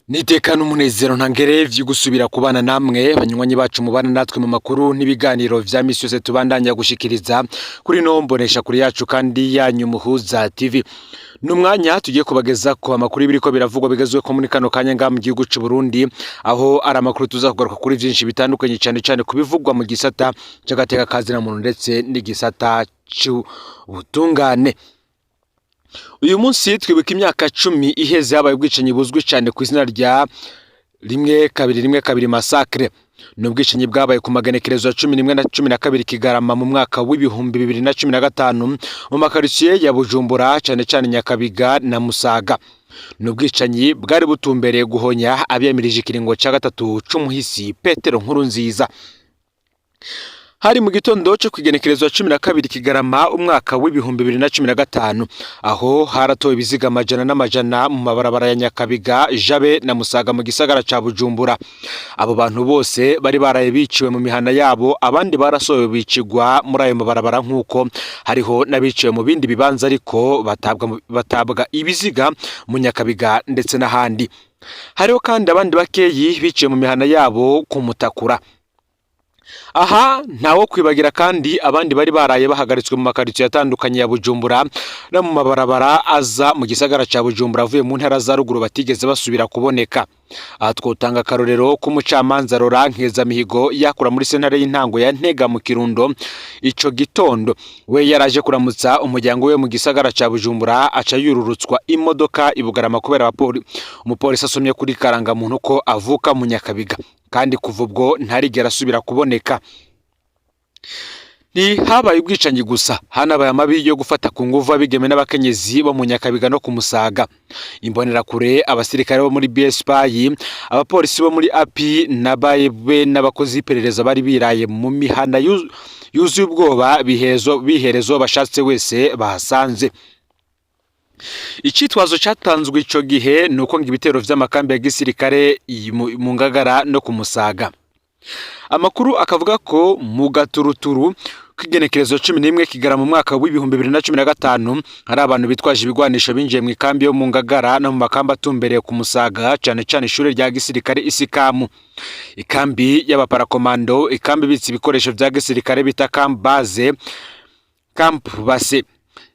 Niteka n'umunezero ntangere vyo gusubira kubana namwe, banywanyi bacu mubana natwe mu makuru n'ibiganiro vya misi yose tubandanya gushikiriza kuri no mbonesha kuri yacu kandi yanyu Muhuza TV. Ni umwanya tugiye kubageza ko amakuru y'ibiriko biravugwa bigezweho muri kano kanya ngaha mu gihugu c'u Burundi, aho ari amakuru tuza kugaruka kuri vyinshi bitandukanye, cane cane ku bivugwa mu gisata c'agateka ka zina muntu ndetse n'igisata c'ubutungane. Uyu munsi twibuka imyaka 10 iheze habaye ubwicanyi buzwi cyane ku izina rya 1212 massacre. Ni ubwicanyi bwabaye ku magenekerezo ya 11 na 12 Kigarama mu mwaka w'2015 mu makaritsiye ya Bujumbura, cyane cyane Nyakabiga na Musaga. Ni ubwicanyi bwari butumbereye guhonya abiyamirije ikiringo cya gatatu c'umuhisi Petero Nkurunziza. Hari mu gitondo cyo kwigenekerezo 12 Kigarama umwaka w'2015, aho haratowe ibiziga amajana n'amajana mu mabarabara ya Nyakabiga, Jabe na Musaga mu gisagara ca Bujumbura. Abo bantu bose bari baraye biciwe mu mihana yabo, abandi barasohowe bicigwa muri ayo mabarabara, nk'uko hariho n'abiciwe mu bindi bibanza ariko batabwa ibiziga mu Nyakabiga ndetse n'ahandi. Hariho kandi abandi bakeyi biciwe mu mihana yabo ku Mutakura. Aha ntawo kwibagira kandi abandi bari baraye bahagaritswe mu makaritsiye atandukanye ya Bujumbura no mu mabarabara aza mu gisagara ca Bujumbura avuye mu ntara za ruguru batigeze basubira kuboneka. Aha twotanga akarorero k'umucamanza Laurent Nkezamihigo yakura muri sentare y'intango ya Ntega mu Kirundo. Ico gitondo we yaraje kuramutsa umuryango we mu gisagara ca Bujumbura, aca yururutswa imodoka i Bugarama kubera umupolisi asomye kuri karangamuntu ko avuka mu Nyakabiga, kandi kuva ubwo ntarigera asubira kuboneka. Ntihabaye ubwicanyi gusa, hanabaye amabi yo gufata ku nguvu abigeme n'abakenyezi bo mu Nyakabiga no ku Musaga. Imbonerakure, abasirikare bo muri BSPI, abapolisi bo muri API na be n'abakozi b'iperereza bari biraye mu mihana yuzuye ubwoba, bihezo biherezo bashatse wese bahasanze. Icitwazo cyatanzwe ico gihe ni uko ngo ibitero vy'amakambi ya gisirikare mu Ngagara no ku Musaga. Amakuru akavuga ko mu gaturuturu k'igenekerezo 11 Kigarama mu mwaka w'2015 hari abantu bitwaje ibigwanisho binjiye mu ikambi yo mu Ngagara no mu makambi atumbereye ku Musaga, cane cane ishure rya gisirikare Isikamu, ikambi y'abaparakomando, ikambi ibitse ibikoresho vya gisirikare bita camp base, camp base.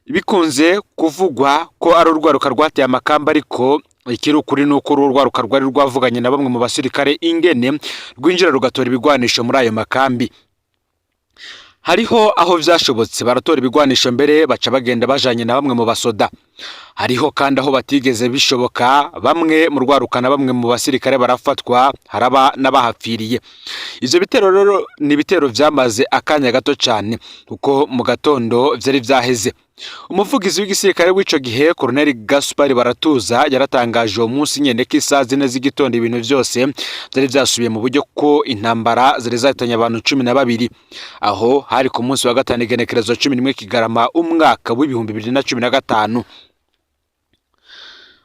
Bikunze kuvugwa ko ari urwaruka rwateye amakamba, ariko ikiri ukuri ni uko uru rwaruka rwari rwavuganye na bamwe mu basirikare ingene rwinjira rugatora ibigwanisho muri ayo makambi. Hariho aho vyashobotse baratora ibigwanisho, mbere baca bagenda bajanye na bamwe mu basoda. Hariho kandi aho batigeze bishoboka, bamwe mu rwaruka na bamwe mu basirikare barafatwa, haraba n'abahapfiriye. Ivyo bitero rero ni ibitero vyamaze akanya gato cane, kuko mu gatondo vyari vyaheze. Umuvugizi w'igisirikare w'ico gihe, Colonel Gaspar Baratuza, yaratangaje uwo munsi nyene ko isaha 4 z'igitondo ibintu vyose vyari vyasubiye mu buryo, ko intambara zari zahitanye abantu 12. Aho hari ku munsi wa gatanu, igenekerezo 11 Kigarama umwaka w'2015.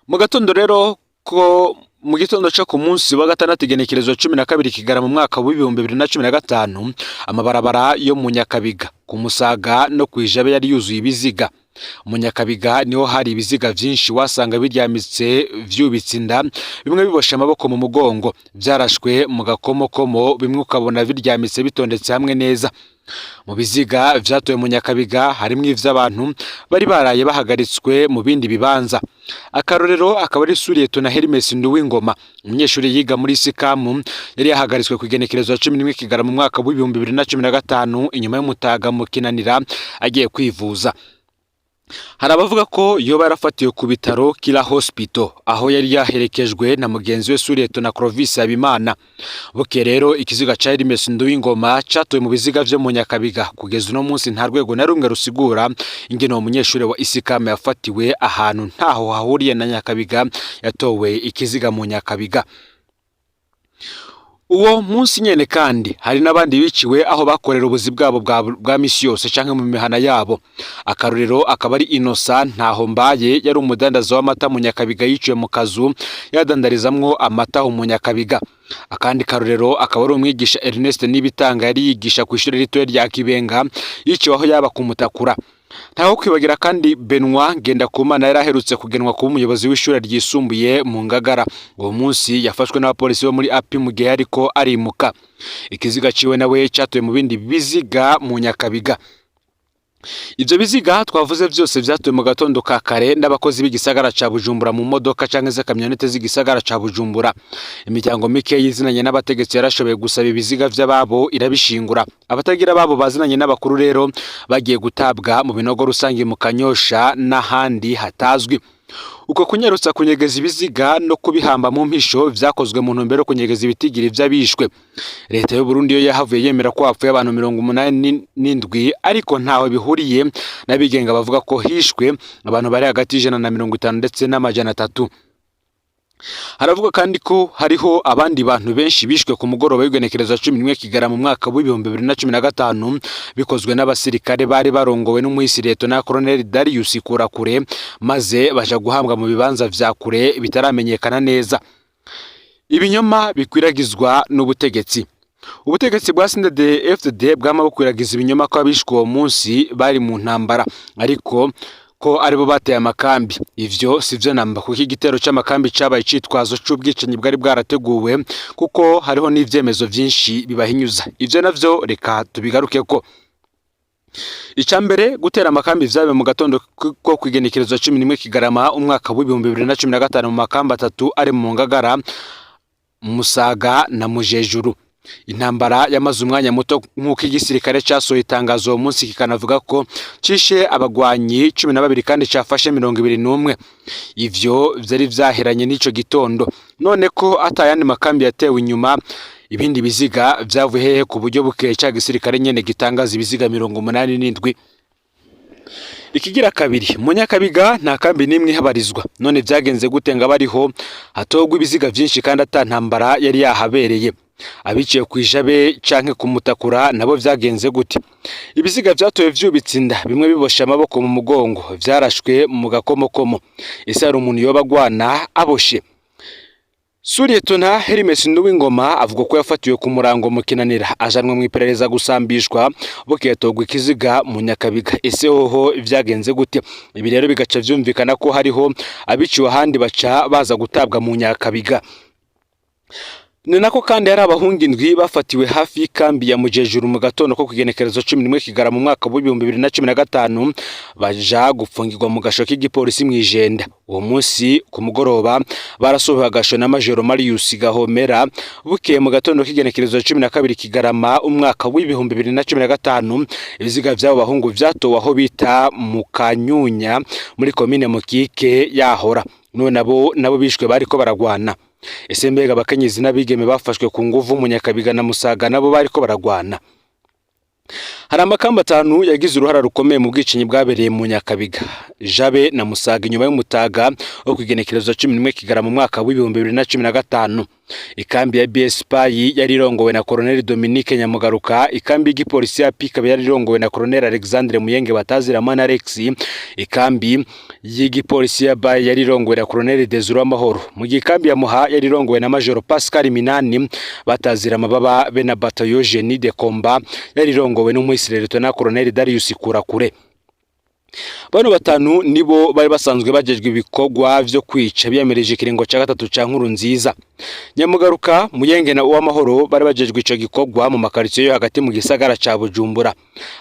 Mu gatondo rero, ko mu gitondo cyo ku munsi wa gatandatu, igenekerezo 12 Kigarama mu mwaka w'2015, amabarabara yo mu Nyakabiga, ku Musaga no ku Ijabe yari yuzuye ibiziga. Mu Nyakabiga niho hari ibiziga vyinshi, wasanga biryamitse vyubitse inda, bimwe biboshe amaboko mu mugongo, vyarashwe mu gakomokomo, bimwe ukabona biryamitse bitondetse hamwe neza. Mu biziga vyatowe mu Nyakabiga harimwo ivy'abantu bari baraye bahagaritswe mu bindi bibanza. Akarorero akaba ari Suriyetona Hermes Nduwingoma, umunyeshuri yiga muri Sikamu, yari yahagaritswe ku igenekerezo ya 11 Kigarama mu mwaka w'2015 inyuma y'umutaga mu Kinanira agiye kwivuza. Hari abavuga ko yoba yarafatiwe ku bitaro Kira Hospital, aho yari yaherekejwe na mugenzi we Suriyetona Clovis Habimana. Buke rero ikiziga ca Hermes Nduwingoma catowe mu biziga vyo mu Nyakabiga. Kugeza uno munsi nta rwego na rumwe rusigura ingene uwo munyeshuri wa Isikamu yafatiwe ahantu ntaho hahuriye na Nyakabiga yatowe ikiziga mu Nyakabiga. Uwo munsi nyene kandi hari n'abandi biciwe aho bakorera ubuzi bwabo bwa misi yose canke mu mihana yabo. Akarorero akaba ari Innocent Ntaho Mbaye, yari umudandaza w'amata mu Nyakabiga, yiciwe mu kazu yadandarizamwo amata aho mu Nyakabiga. Akandi karorero akaba ari umwigisha Ernest Nibitanga, yari yigisha ku ishuri ritoya rya Kibenga, yiciwe aho yaba ku Mutakura. Ntaho kwibagira kandi Benoit Ngendakumana yari aherutse kugenwa kuba umuyobozi w'ishure ryisumbuye mu Ngagara. Uwo munsi yafashwe n'abapolisi bo muri API mu gihe ariko arimuka. Ikiziga ciwe nawe catowe mu bindi biziga mu Nyakabiga. Ivyo biziga twavuze vyose vyatowe mu gatondo ka kare n'abakozi b'igisagara ca Bujumbura mu modoka canke z'akamyonete z'igisagara ca Bujumbura. Imiryango mike yizinanye n'abategetsi yarashoboye gusaba ibiziga vy'ababo irabishingura. Abatagira ababo bazinanye n'abakuru rero bagiye gutabwa mu binogo rusange mu Kanyosha n'ahandi hatazwi. Uko kunyarutsa kunyegeza ibiziga no kubihamba mu mpisho vyakozwe mu ntumbero yo kunyegeza ibitigiri vy'abishwe. Leta y'u Burundi yo yahavuye yemera ko hapfuye abantu 87, ariko ntaho bihuriye n'abigenga bavuga ko hishwe abantu bari hagati y'150 ndetse n'300. Haravuga kandi ko hariho abandi bantu benshi bishwe ku mugoroba w'igenekerezo 11 Kigarama mu mwaka w'2015, bikozwe n'abasirikare bari barongowe n'umuhisi Liyetona Colonel Darius Kurakure, maze baja guhambwa mu bibanza vya kure bitaramenyekana neza. Ibinyoma bikwiragizwa n'ubutegetsi. Ubutegetsi bwa CNDD FDD bwama bukwiragiza ibinyoma ko abishwe uwo munsi bari mu ntambara, ariko ko aribo bateye amakambi. Ivyo sivyo namba, kuko igitero c'amakambi cabaye icitwazo c'ubwicanyi bwari bwarateguwe, kuko hariho n'ivyemezo vyinshi bibahinyuza. Ivyo navyo reka tubigarukeko. Ica mbere, gutera amakambi vyabaye mu gatondo ko kw'igenekerezo 11 Kigarama umwaka w'2015 mu makambi atatu ari mu Ngagara, Musaga na Mujejuru. Intambara yamaze umwanya muto, nk'uko igisirikare casohoye itangazo uwo munsi kikanavuga ko cishe abagwanyi 12 kandi cafashe 21. Ivyo vyari vyaheranye n'ico gitondo. None ko atayandi makambi yatewe inyuma, ibindi biziga vyavuye hehe ku buryo bukeye ca gisirikare nyene gitangaza ibiziga 87? Ikigira kabiri, mu Nyakabiga nta kambi n'imwe ihabarizwa. None vyagenze gute ngo abariho hatogwa ibiziga vyinshi kandi ata ntambara yari yahabereye? Abiciye kw'ijabe canke kumutakura nabo vyagenze gute? Ibiziga vyatowe vyubitse inda, bimwe biboshe amaboko mu mugongo, vyarashwe mu gakomokomo. Ese hari umuntu yoba agwana aboshe? Suriyetona Hermes Nduwingoma avuga ko yafatiwe ku murango mu Kinanira, ajanwa mu iperereza gusambishwa, bukeye atogwa ikiziga mu Nyakabiga. Ese hoho vyagenze gute? Ibi rero bigaca vyumvikana ko hariho abiciwe ahandi baca baza gutabwa mu Nyakabiga. Ni nako kandi hari abahungu indwi bafatiwe hafi y'ikambi ya Mujejuru mu gatondo ko kugenekerezo 11 Kigarama mu mwaka w'2015, baja gupfungirwa mu gasho k'igipolisi mw'Ijenda. Uwo munsi ku mugoroba barasohowe agasho na Majoro Marius Gahomera. Bukeye mu gatondo k'igenekerezo 12 Kigarama umwaka w'2015, ibiziga vy'abo bahungu vyatowe aho bita mu Kanyunya muri komine Mukike yahora. None abo nabo bishwe bariko baragwana? Ese mbega abakenyezi n'abigeme bafashwe ku nguvu mu Nyakabiga na Musaga nabo bariko baragwana? Hari amakamba atanu yagize uruhara rukomeye mu bwicanyi bwabereye mu Nyakabiga, Jabe na Musaga inyuma y'umutaga wo kwigenekerezo 11 Kigarama mu mwaka w'2015. Ikambi ya BSPI yari irongowe na Colonel Dominique Nyamugaruka, ikambi y'igipolisi ya PIK yari irongowe na Colonel Alexandre Muyenge Bataziraman Alex, ikambi y'igipolisi ya Bayi yari irongowe na Colonel Desire Amahoro, mu gihe ikambi ya Muha yari irongowe na Major Pascal Minani batazira amababa, be na Bataillon Génie de Combat yari irongowe n'umuhisi Lieutenant Colonel Darius Kurakure. Bano batanu nibo bari basanzwe bajejwe ibikorwa vyo kwica biyamirije ikiringo ca gatatu ca Nkurunziza. Nyamugaruka, Muyenge na Uwamahoro bari bajejwe ico gikorwa mu makaritsiye yo hagati mu gisagara ca Bujumbura.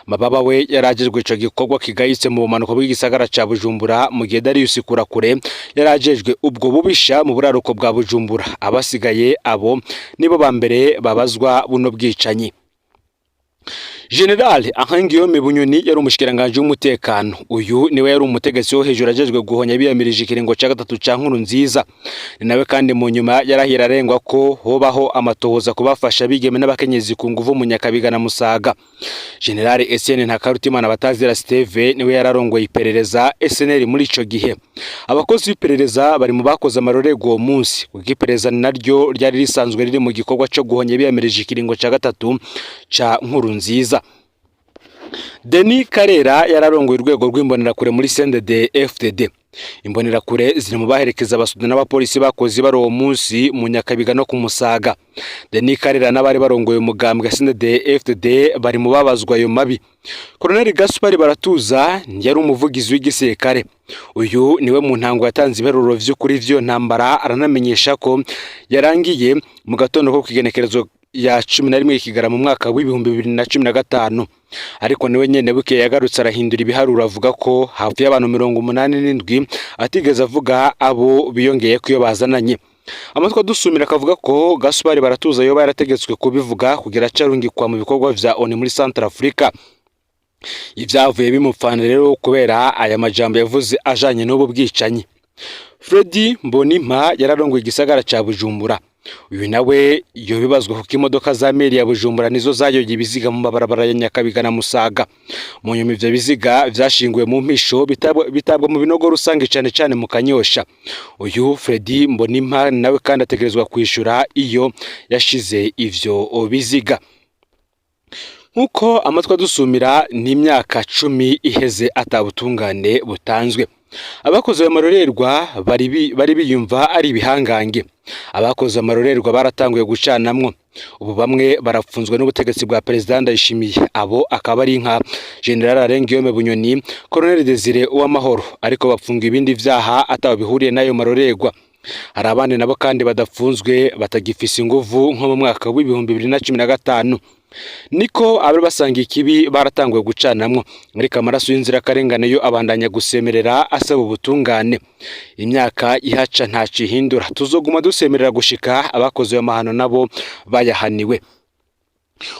Mababa we yarajejwe ico gikorwa kigayitse mu bumanuko bw'igisagara ca Bujumbura, mu gihe Darius Kurakure yarajejwe ubwo bubisha mu buraruko bwa Bujumbura. Abasigaye abo nibo ba mbere babazwa buno bwicanyi. General Guillaume Bunyoni yari umushikiranganje w'umutekano. Uyu niwe yari umutegetsi wo hejuru ajejwe guhonya biyamirije ikiringo ca gatatu ca Nkurunziza. Ni nawe kandi mu nyuma yarahira arengwa ko hobaho amatohoza kubafasha bigeme n'abakenyezi ku nguvu mu Nyakabiga na Musaga. General Etienne Ntakarutimana batazira Steve niwe yararongoye iperereza SNL muri ico gihe. Abakozi b'iperereza bari mu bakoze amarorerwa uwo munsi, kuko iperereza naryo ryari risanzwe riri mu gikorwa co guhonya biyamirije ikiringo ca gatatu ca Nkurunziza. Denis Karera yararongoye urwego rw'imbonerakure muri CNDD FDD. Imbonerakure ziri mu baherekeza abasuda n'abapolisi bakoze ibara uwo munsi mu Nyakabiga no ku Musaga. Denis Karera n'abari barongoye umugambwe SNDD FDD bari mu babazwa ayo mabi. Colonel Gaspard Baratuza yari umuvugizi w'igisirikare. Uyu niwe mu ntango yatanze ibiharuro vy'ukuri vy'iyo ntambara, aranamenyesha ko yarangiye mu gatondo ko kw'igenekerezo ya 11 Kigarama mu mwaka w'2015. Ariko niwe nyene bukeye yagarutse arahindura ibiharuro, avuga ko hapfuye abantu 87, atigeze avuga abo biyongeye ko iyo bazananye. Amatwi adusumira akavuga ko Gaspard Baratuza yoba yarategetswe kubivuga kugira acarungikwa mu bikorwa vya ONU muri Centrafrica. Ivyavuye bimupfana rero kubera aya majambo yavuze ajanye n'ubu bwicanyi. Freddy Mbonimpa yararongoye igisagara ca Bujumbura. Uyu nawe yobibazwa kuko imodoka za mairie ya Bujumbura nizo zayoye ibiziga mu mabarabara ya Nyakabiga na Musaga. Mu nyuma ivyo biziga vyashinguwe mu mpisho, bitabwa mu binogo rusange, cane cane mu Kanyosha. Uyu Freddy Mbonimpa nawe kandi ategerezwa kwishura iyo yashize ivyo biziga. Nk'uko amatwi adusumira, ni imyaka 10 iheze atabutungane butanzwe. Abakoze ayo marorerwa bari biyumva ari ibihangange. Abakoze amarorerwa baratanguye gucanamwo. Ubu bamwe barapfunzwe n'ubutegetsi bwa Perezida Ndayishimiye. Abo akaba ari nka General Alain Guillaume Bunyoni, Colonel Desire Uwamahoro, ariko bapfunga ibindi vyaha ataho bihuriye n'ayo marorerwa. Hari abandi nabo kandi badapfunzwe, batagifise inguvu nko mu mwaka w'2015. Niko abari basanga ikibi baratanguye gucanamwo, ariko amaraso y'inzirakarengane yo abandanya gusemerera asaba ubutungane. Imyaka ihaca ntaco ihindura, tuzoguma dusemerera gushika abakoze ayo mahano nabo bayahaniwe.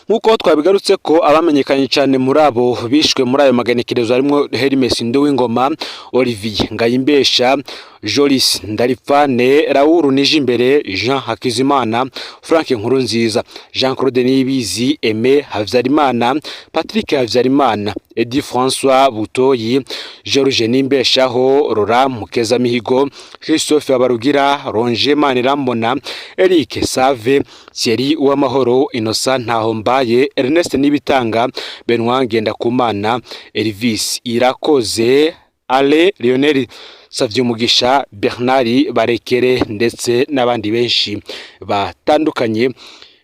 Nk'uko twabigarutse ko abamenyekanye cyane muri abo bishwe muri ayo magenekerezo harimo Hermes Nduwingoma, Olivier Ngayimbesha, Jolis Ndaripfane, Raoul Nijimbere, Jean Hakizimana, Frank Nkurunziza, Jean Claude Niyibizi, Aimé Havyarimana, Patrick Havyarimana, Eddy François Butoyi, George Nimbeshaho, Laurent Mukezamihigo, Christophe Habarugira, Roger Manirambona, Eric Save, Thierry Uwamahoro, Innocent Ntahombaye, Ernest Nibitanga, Benoit Ngendakumana, Elvis Irakoze, Ale Lionel Savyumugisha, Bernard Barekere, ndetse n'abandi benshi batandukanye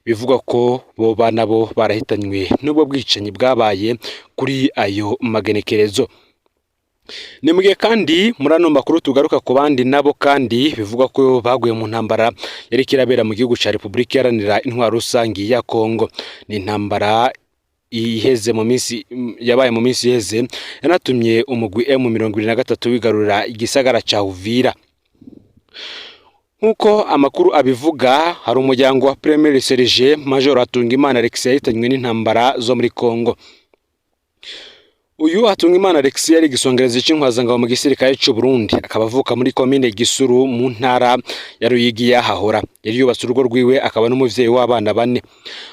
bivugwa ko boba nabo barahitanywe n'ubwo bwicanyi bwabaye kuri ayo magenekerezo. Ni mu gihe kandi muri ano makuru tugaruka ku bandi nabo kandi bivugwa ko baguye mu ntambara yariko irabera mu gihugu ca Repubulika Iharanira Intwaro Rusangi ya Kongo. Ni intambara iheze mu minsi yabaye mu minsi iheze, yanatumye umugwi M23 wigarurira igisagara ca Uvira. Nk'uko amakuru abivuga, hari umuryango wa Premier Serge Major Hatungimana Alexis yahitanywe n'intambara zo muri Kongo. Uyu Hatungimana Alexis yari igisongerezi c'intwazangabo mu gisirikare c'u Burundi, akaba avuka muri komine Gisuru mu ntara ya Ruyigi yahahora. Yari yubatse urugo rwiwe, akaba n'umuvyeyi w'abana bane.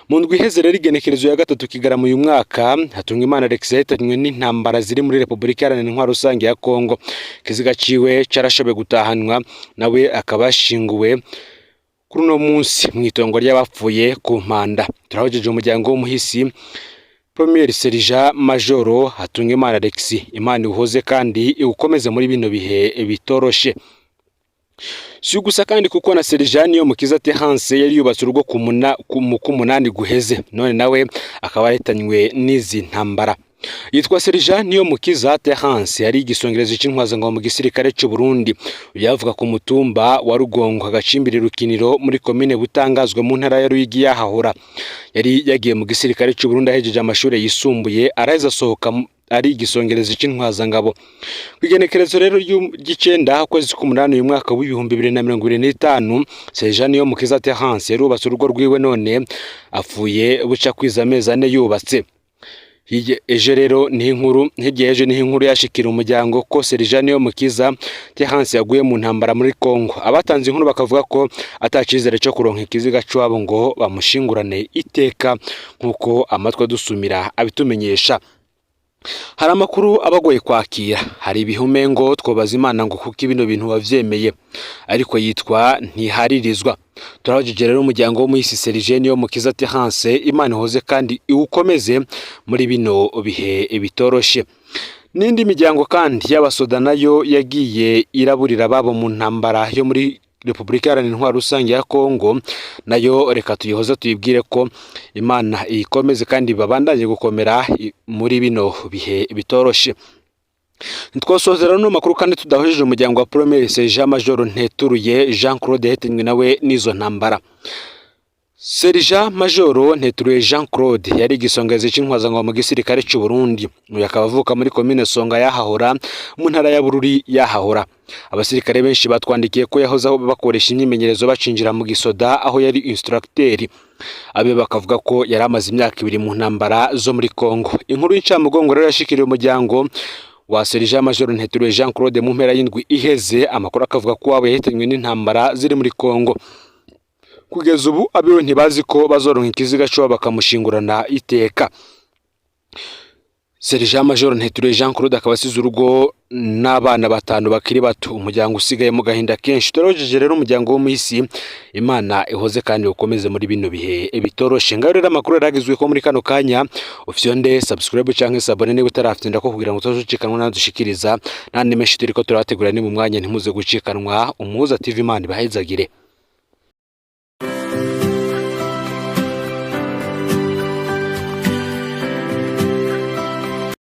Mu ndwi iheze rero, igenekerezo ya 3 Kigarama uyu mwaka, Hatungimana Alexis yahitanywe n'intambara ziri muri Repubulika Iharanira Intwaro Rusange ya Kongo. Ikiziga ciwe carashoboye gutahanwa, nawe akaba yashinguwe kuri uno munsi mw'itongo ry'abapfuye ku Mpanda. Turahojeje umuryango w'umuhisi Premier Sergent Majoro Hatungimana Alexis. Imana iwuhoze kandi iwukomeze muri bino bihe bitoroshe. Si gusa kandi, kuko na Sergent Niyomukiza Terence yari yubatse urugo mu k'umunani guheze, none nawe akaba yahitanywe n'izi ntambara. Yitwa Sergent Niyomukiza Terence, yari igisongerezi c'intwazangabo mu gisirikare c'u Burundi. Yavuka ku mutumba wa Rugongo, agacimbiri Rukiniro, muri komine Butangazwa mu ntara ya Ruyigi yahahora. Yari yagiye mu gisirikare c'u Burundi ahejeje amashuri yisumbuye, araheza asohoka ari igisongerezi c'intwazangabo. Kw'igenekerezo rero ry'icenda ukwezi k'umunani uyu mwaka w'2025, Sergent Niyomukiza Terence yarubatse urugo rwiwe, none apfuye buca kwiza amezi 4 yubatse. Hirya ejo rero niho inkuru, hirya ejo niho inkuru yashikira umuryango ko Sergent Niyomukiza Terence yaguye mu ntambara muri Kongo. Abatanze inkuru bakavuga ko atacizere cyo kuronka ikiziga c'iwabo ngo bamushingurane iteka, nk'uko amatwi adusumira abitumenyesha. Hari amakuru aba agoye kwakira, hari ibihume ngo twobaza Imana ngo kuko bino bintu wavyemeye, ariko yitwa ntiharirizwa. Turabajije rero umuryango wo muhisi Sergent Niyomukiza Terence, Imana ihoze kandi iwukomeze muri bino bihe bitoroshe. N'indi miryango kandi y'abasoda nayo yagiye iraburira ababo mu ntambara yo muri Repubulika Iharanira Intwaro Rusange ya Kongo, nayo reka tuyihoze, tuyibwire ko Imana iyikomeze kandi babandanye gukomera muri bino bihe bitoroshe. Ntitwasozera no makuru kandi tudahujije umuryango wa Premier Sergent Major Nteturuye Jean Claude yahitanwe nawe n'izo ntambara. Sergent Major Nteturuye Jean Claude yari igisongerezi c'intwazangabo mu gisirikare c'u Burundi. Uyu akaba avuka muri komine Songa yahahora, mu ntara ya Bururi yahahora. Abasirikare benshi batwandikiye ko yahoze aho bakoresha imyimenyerezo bacinjira mu gisoda, aho yari instructeur. Abe bakavuga ko yari amaze imyaka 2 mu ntambara zo muri Kongo. Inkuru y'incamugongo rero yashikiriye umuryango wa Sergent Major Nteturuye Jean Claude mu mpera y'indwi iheze. Amakuru akavuga ko wabo yahitanywe n'intambara ziri muri Kongo. Kugeza ubu abiwe ntibazi ko bazoronka ikiziga cyo bakamushingurana iteka. Sergent Major Nteturuye Jean Claude akaba asize urugo n'abana batanu bakiri bato, umuryango usigaye mu gahinda kenshi. Turahojeje rero umuryango wo mu isi, Imana ihoze kandi ukomeze muri bino bihe bitoroshe. Ngaho rero amakuru yaragizwe ko muri kano kanya ufyonde subscribe canke s'abonner niba utarafyonda ko, kugira ngo utazucikanwa nadushikiriza n'andi menshi turiko turabategura. Ni mu mwanya, ntimuze gucikanwa. Umuhuza TV, Imana ibahezagire.